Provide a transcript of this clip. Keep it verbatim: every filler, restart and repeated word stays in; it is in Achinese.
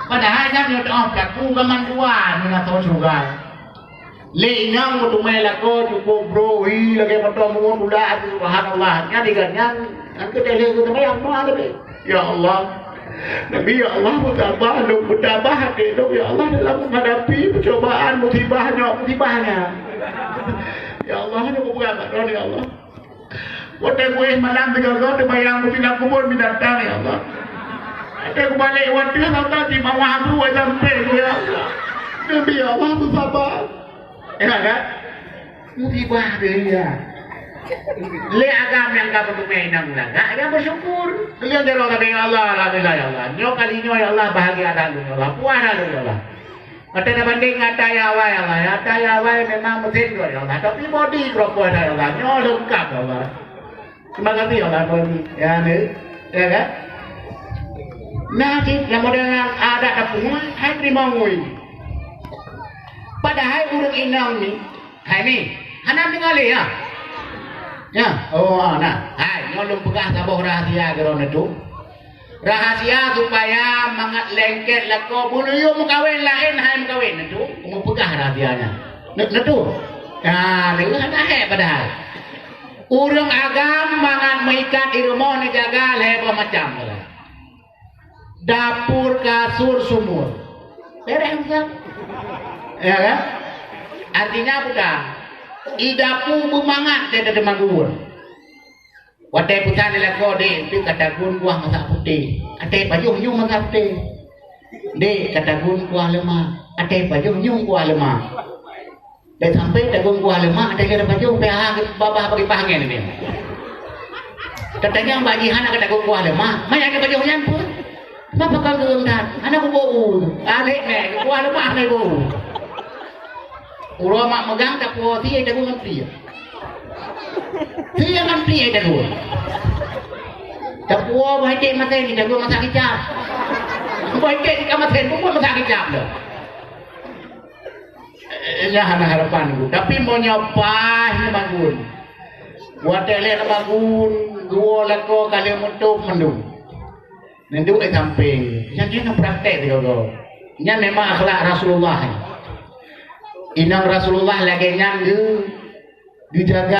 Padahai nyan nyoe teuh pelaku gaman dua nyoe na teuh syeuruga. Lé inong meuteumé lakoe cukup bro, hi, lagèe mantong muon bulat, subhanallah. Nyan digat nyan, nyan keu teuh lé keu teumayang, doa leubeh. Ya Allah, Nabi, ya Allah, beutabah lôn, beutabah até lôn, ya Allah, dalam menghadapi pencobaan, musibah nyoe, musibah nyan. Ya Allah, nyoe kupeugah bak droe, ya Allah. Watèe kuéh malam sigoe-goe teubayang beusinan kubur binatang, ya Allah. Watèe kubalek watèe, sampai di bawah tu, sampai, ya Allah. Nabi, ya Allah, beusaba. Ya kan? Musibah dia. Lé agam nyang ka meuteumé inong lagak, ya bersyukur. Kalian jaroe kata, "Ya Allah, alhamdulillah, ya Allah. Nyoe kali nyoe, ya Allah, bahagia that lôn, ya Allah. Puas that lôn, ya Allah." Watèe tabandéng ngon ata nyang awai, ya Allah, ya, ata nyang awai memang meusén goe, ya Allah. Tapi bodi keurokoe that, ya Allah. Nyoe leungkap, ya Allah. Terima kasih, ya Allah, bodi. Ya, ni. Ya kan? Nah, cit, nyang model nyan adat kampung, hai teurimong ngui. Padahai ureueng inong ni, hai ni, hana deungoe lé, ya? Ya, oh, nah. Hai, nyoe lôn peugah saboh rahasia keu droeneuh tu. Rahasia supaya mangat lengket lakoe, beuluyueng meukawen laén hai meukawen, tu. Meupeugah rahasia nyan. Neu-, neutu. Nah, lé hana hék padahai. Ureueng agam mangat meuikat di rumoh neujaga lhèe boh macam. Dapur, kasur, sumur. Beres, Ustaz. Ya kan? Artinya apa dah? Di dapur beumangat dia teumanggur. Watèe peusan lé lakoe, "Dek, dek, ka tagun kuah masak putéh." Até pajoh nyueng masak putéh. "Dek, ka tagun kuah leumah." Até pajoh nyueng kuah leumah. Bèk sampai tagun kuah leumah, até lheueh pajoh, pih ha babah bagi pah angén ni. Tatanyong bak jihan ka tagun kuah leumah, maya ka pajoh nyan pun. Kenapa kau geureum that? Hana kubôh u. Alek meh, kuah leumah hana bôh u. Uroe mak meugang tapuwoe sie tagun ngon sie. Sie ngon sie tagun. Tapuwoe boh iték maté ni tagun masak kicap. Boh iték ka maté, pun masak kicap dah. Eh, nyan hana harapan ku. Tapi meunyoe paih neumagun, watèe lé neumagun, geuwoe lakoe ka lheueh meutôb mandum. Neuduek di sampéng. Nyan, nyan praktek sigoe-goe. Nyan memang akhlak Rasulullah. Inong Rasulullah lagèe nyan geu-, geujaga.